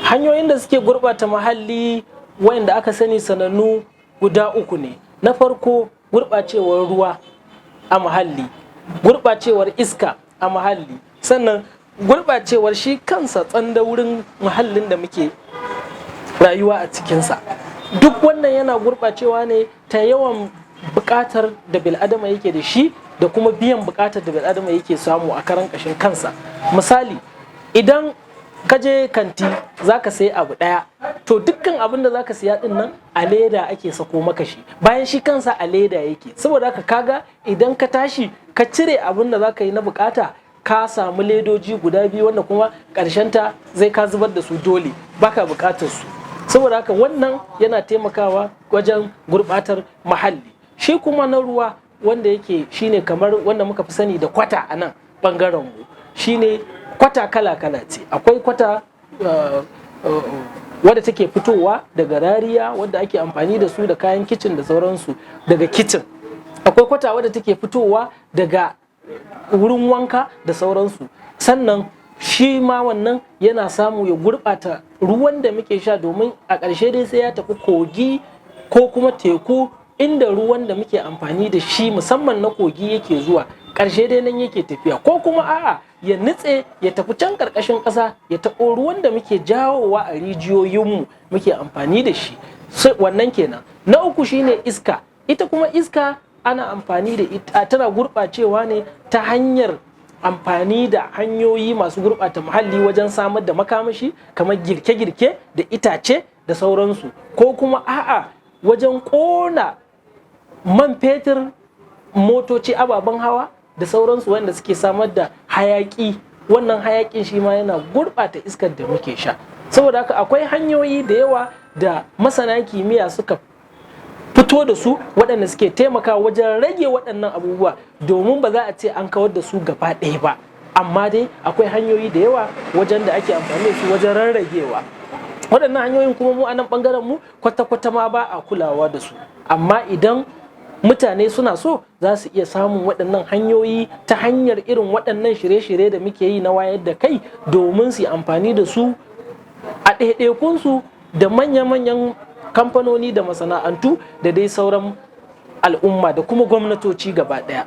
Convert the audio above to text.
Hanyoyin da suke gurɓata muhalli wayanda aka sani sanannu guda uku ne. Na farko, gurɓacewar ruwa a muhalli, gurɓacewar iska a muhalli, sannan gurɓacewar shi kansa tsandaurin muhallin da muke rayuwa a cikinsa. Duk wannan yana gurɓacewa ne ta yawan buƙatar da bil'adama yake da shi da kuma biyan buƙatar da bil'adama yake samu a karan ƙashin kansa. Misali, idan ka je kanti za ka sayi abu ɗaya, to dukkan abin da za ka siya ɗin nan a leda ake sako maka shi, bayan shi kansa a leda yake. Saboda haka kaga idan ka tashi ka cire abin da za ka yi na bukata, ka samu ledoji guda biyu, wanda kuma ta zai ka zubar da su, dole baka bukatar su. Saboda haka wannan yana taimakawa wajen gurbatar muhalli. Shi kuma na ruwa, wanda yake shine kamar wanda muka fi sani da kwata a nan bangaren mu, shine kwata kala-kala ce. Akwai kwata wadda take fitowa daga rariya, wadda ake amfani da su da kayan kicin da sauransu daga kicin. Akwai kwata wadda take fitowa daga wurin wanka da sauransu. Sannan shi ma wannan yana samu ya gurɓata ruwan da muke sha, domin a ƙarshe dai sai ya tafi kogi ko kuma teku, inda ruwan da muke amfani da shi, musamman na kogi, yake zuwa. Ƙarshe dai nan yake tafiya, ko kuma a'a, ya nutse ya tafi can ƙarƙashin ƙasa, ya taɓo ruwan da muke jawowa a rijiyoyinmu muke amfani da shi. Wannan kenan. Na uku shine iska. Ita kuma iska ana amfani da ita, tana gurɓacewa ne ta hanyar amfani da hanyoyi masu gurɓata muhalli wajen samar da makamashi, kamar girke-girke da itace da sauransu, ko kuma a'a, wajen ƙona man fetur, motoci, ababen hawa da sauransu, wanda suke samar da hayaki. Wannan hayakin shi ma yana gurɓata iskar da muke sha. Saboda haka akwai hanyoyi da yawa da masana kimiyya suka fito da su, waɗanda suke taimakawa wajen rage waɗannan abubuwa, domin ba za a ce an kawar da su gaba ɗaya ba, amma dai akwai hanyoyi da yawa wajen da ake amfani da su wajen rarragewa waɗannan hanyoyin. Kuma mu a nan ɓangaren mu kwata-kwata ma ba a kulawa da su, amma idan mutane suna so, za su iya samun waɗannan hanyoyi ta hanyar irin waɗannan shirye-shirye da muke yi na wayar da kai, domin su yi amfani da su a ɗaiɗaikunsu da manya-manyan kamfanoni da masana'antu da dai sauran al'umma da kuma gwamnatoci gaba ɗaya.